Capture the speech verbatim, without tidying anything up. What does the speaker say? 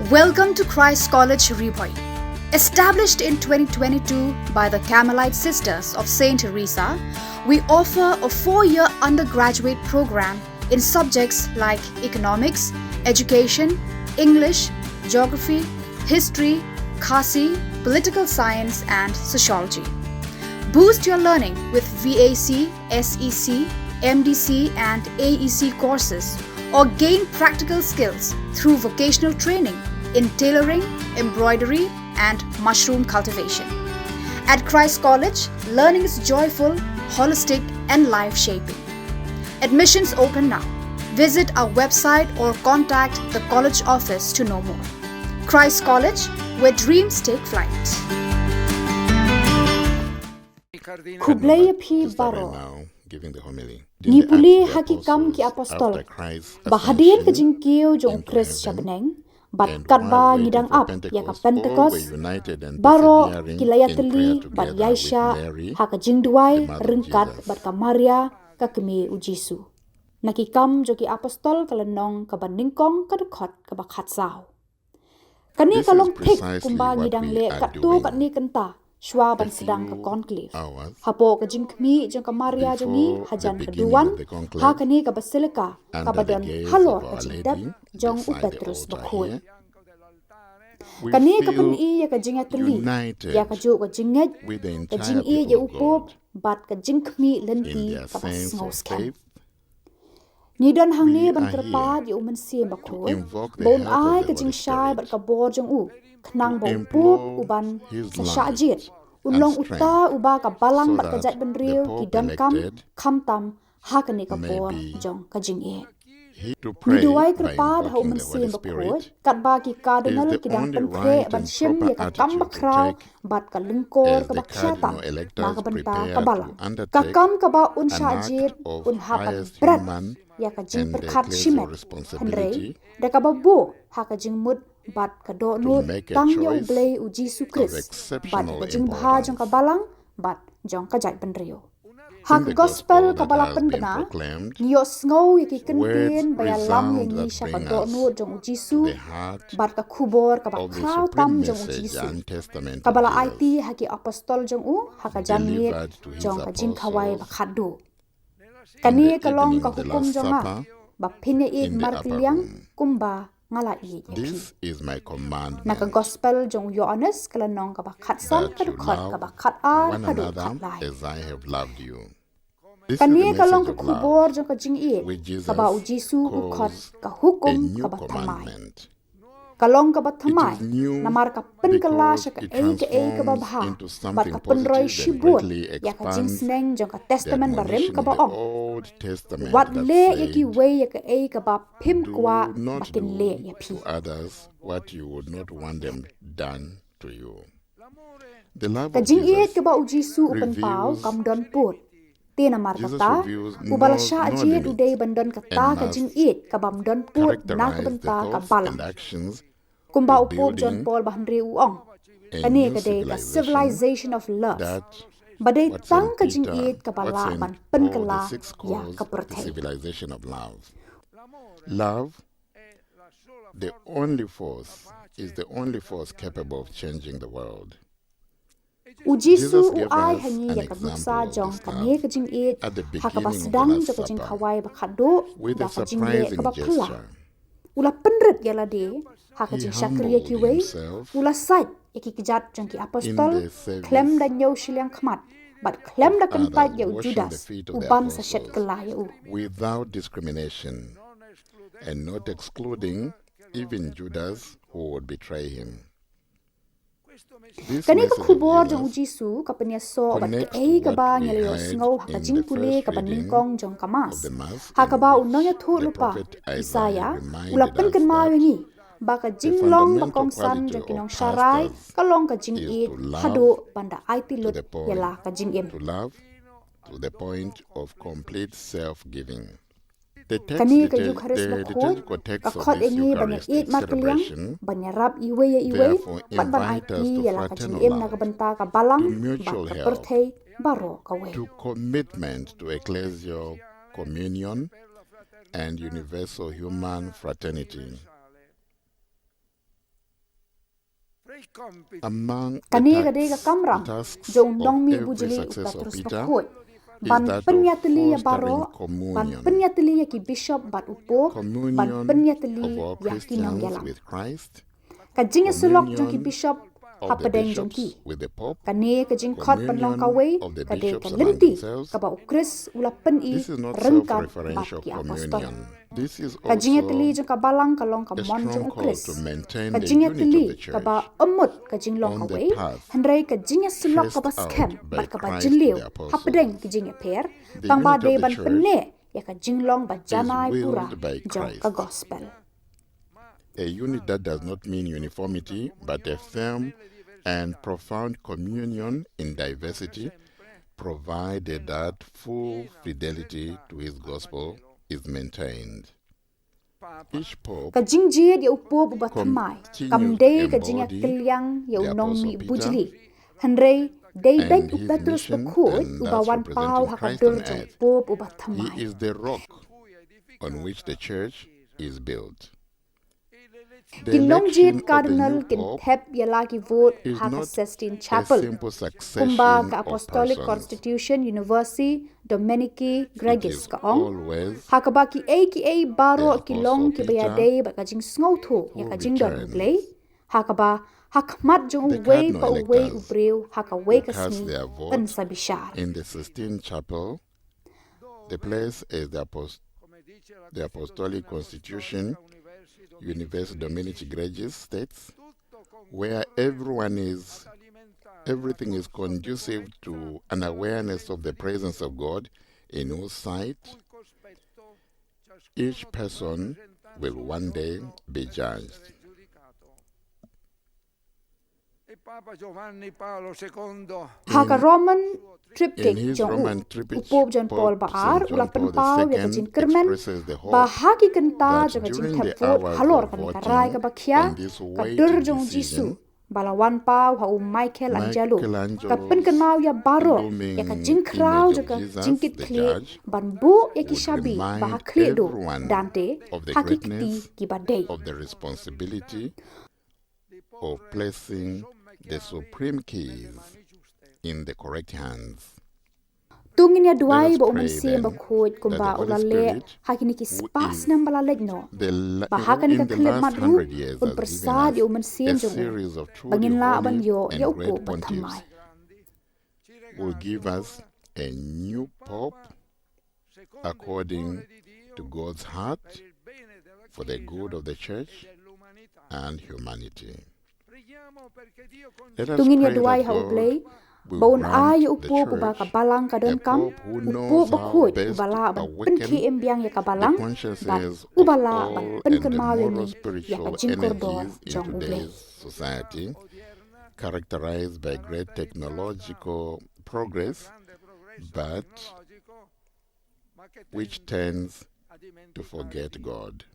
Welcome to Christ College Ri Bhoi. Established in twenty twenty-two by the Carmelite Sisters of Saint Teresa, we offer a four-year undergraduate program in subjects like economics, education, English, geography, history, Khasi, political science, and sociology. Boost your learning with V A C, S E C, M D C, and A E C courses, or gain practical skills through vocational training in tailoring, embroidery, and mushroom cultivation. At Christ College, learning is joyful, holistic, and life shaping. Admissions open now. Visit our website or contact the college office to know more. Christ College, where dreams take flight. Khublei ïa phi baroh. Ngi pule ha Ki Kam ki Apostol ba hadien ka jingkiew jong u Khrist sha bneng, bad katba ngi dang ap ïa ka Pentekost, baroh ki la ïatylli bad ïaishah ha ka jingduwai ryngkat bad ka Maria, ka kmie u Jisu. Na Ki Kam jong ki Apostol, ka lynnong kaba nyngkong, ka dkhot kaba khatsaw. Kane ka long thik kumba ngi dang leh katto katne kynta shuwa ban sdang ka conclave, hapoh ka jingkhmih jong ka Maria jong ngi hajan ka duwan, ha kane ka basilika kaba don halor ka jingdep jong u Petrus Bakhuid. Kane ka pyni ïa ka jingïatylli ïa kajuh ka jingngeit, ka jingïeit ïa u Pope, bad ka jingkhmih lynti kaba sngewskhem. Ngi don hangne ban kyrpad ïa u Mynsiem Bakhuid ba un ai ka jingshai bad ka bor jong u, khnang ba u Pope uban sa shah jied un long uta uba ka Balang bad ka jaitbynriew ki donkam, khamtam ha kane ka por jong ka jingïeit. Ngi duwai kyrpad ha u Mynsiem Bakhuid, katba ki Cardinal ki dang pynkhreh ban shim ïa ka kam bakhraw bad ka lyngkor kaba khia tam na ka bynta ka Balang, ka kam kaba un shah jied un hap ban bret ïa ka jingpyrkhat shimet, hynrei da kaba buh ha ka jingmut bad ka dohnud tang ïa U Blei U Jisu Khrist bad ïa ka jingbha jong ka Balang bad jong ka jaitbynriew. Ha ka Gospel kaba la pynbna, ngi ïohsngew ïa ki kyntien ba ïalam ïa ngi sha ka dohnud jong U Jisu bad ka khubor kaba khraw tam jong U Jisu, kaba la aiti ha ki apostol jong u ha ka janmiet jong ka jingkhawai bakhadduh. Kane ka long ka hukum jong nga, ba phin ïaieit markylliang kumba nga la ïeit ïa phi. Na ka Gospel jong u Ïoannis, ka lynnong kaba khatsan, ka dkhot kaba khatar haduh khatlai. Kane ka long ka khubor jong ka jingïeit kaba U Jisu u khot ka hukum kaba thymmai. Ka long kaba thymmai namar ka pynkylla sha kaei kaei kaba bha bad ka pynroi shibun ïa ka jingsneng jong ka Testament Barim kaba ong, wat leh ïa kiwei ïa kaei kaba phim kwah ba kin leh ïa phi. Ka jingïeit kaba U Jisu u pynpaw kam don pud. Te namar kata, uba la shah jied u dei ban don kata ka jingïeit ka bym don pud na ka bynta ka Balang. Kumba u Pope John Paul ba hynriew u ong, kane ka dei ka civilization of love, ba dei tang ka jingïeit kaba lah ban pynkylla ïa ka pyrthei. Love, the only force, is the only force capable of changing the world. U Jisu u ai ha ngi ïa ka nuksa jong kane ka jingïeit ha kaba sdang jong ka jingkhawai bakhadduh da ka jingleh kaba phylla. U la pynrit ïa lade ha ka jingshakri ïa kiwei, u la sait ïa ki kjat jong ki apostol khlem da ñiew shiliang khmat bad khlem da kyntait ïa u Judas uban sa shet kylla ïa u. Without discrimination, and not excluding even Judas who would betray him. Kane ka khubor jong U Jisu ka pynïasoh bad kaei kaba ngi la ïohsngew ha ka jingpule kaba nyngkong jong ka Mass, ha kaba u nongïathuhlypa Isaïah u la pynkynmaw ïa ngi ba ka jinglong ba kongsan jong ki nongsharai ka long ka jingïeit haduh ban da aiti lut ïa la ka jingim. Kane ka Eukharist bakhuid ka khot ïa ngi ban ïaieit markylliang, ban ïarap iwei ïa iwei bad ban aiti ïa la ka jingim na ka bynta ka Balang bad ka pyrthei baroh kawei. To commitment to ecclesial communion and universal human fraternity. Kane ka dei ka kamram jong u nongmihbujli u Petrus Bakhuid, ban pynïatylli ïa baroh, ban pynïatylli ïa ki bishop bad u Pope, ban pynïatylli ïa ki nongïalam. Ka jingïasyllok jong ki bishop hapdeng jong ki. Kane ka jingkhot ban long kawei ka dei ka lynti kaba u Khrist u la pyni ryngkat bad ki apostol. Ka jingïatylli jong ka balang ka long ka mon jong u Khrist. Ka jingïatylli kaba ym mut ka jinglong kawei, hynrei ka jingïasyllok kaba skhem bad kaba jylliew hapdeng ki jingïapher, tang ba dei ban pynneh ïa ka jinglong ba janai pura jong ka gospel. A unity that does not mean uniformity, but a firm and profound communion in diversity, provided that full fidelity to his gospel is maintained. Each pope Ka jingjied ïa u Pope uba thymmai kam dei ka jingïakylliang ïa u nongmihbujli, hynrei dei beit u Petrus Bakhuid uba wan paw ha ka dur jong u Pope uba thymmai. He is the rock on which the church is built. Ki nongjied Cardinal kin thep ïa la ki vote ha ka Sistine Chapel, kumba ka Apostolic Constitution Universi Dominici Gregis ka ong, ha kaba kiei kiei baroh ki long kiba ïadei bad ka jingsngewthuh ïa ka jingdon U Blei, ha kaba ha khmat jong uwei pa uwei u briew ha kawei ka sngi yn sa bishar. In the Sistine Chapel, the place is the, Apost- the Apostolic Constitution, Universi Dominici Gregis states, where everyone is, everything is conducive to an awareness of the presence of God, in whose sight each person will one day be judged. Ha ka Roman triptych jong u, u Pope John Paul ba ar u la pynpaw ïa ka jingkyrmen ba ha ki kynta jong ka jingthep vote halor kane ka rai kaba khia, ka dur jong u Jisu ba la wan paw ha u Michelangelo ka pynkynmaw ïa baroh ïa ka jingkhraw jong ka jingkitkhlieh ban buh ïa ki shabi ba ha khlieh duh Dante ha ki kti kiba dei. Of placing the supreme keys in the correct hands. To ngin ïa duwai ba U Mynsiem Bakhuid kumba u la leh ha kine ki spah snem ba la leit noh, ba ha kane ka khyllipmat ruh un pyrsad ïa u mynsiem jong u ba ngin lah ban ïoh ïa u Pope ba thymmai. Will give us a new pope according to God's heart for the good of the church and humanity. To ngin ïa duwai ha U Blei ba un ai ïa u Pope uba ka balang ka donkam, u Pope bakhuid uba lah ban pynkhie im biang ïa ka balang bad uba lah ban pynkynmaw ïa ngi ïa ka jingkordor jong U Blei. Characterized by great technological progress, but which tends to forget God.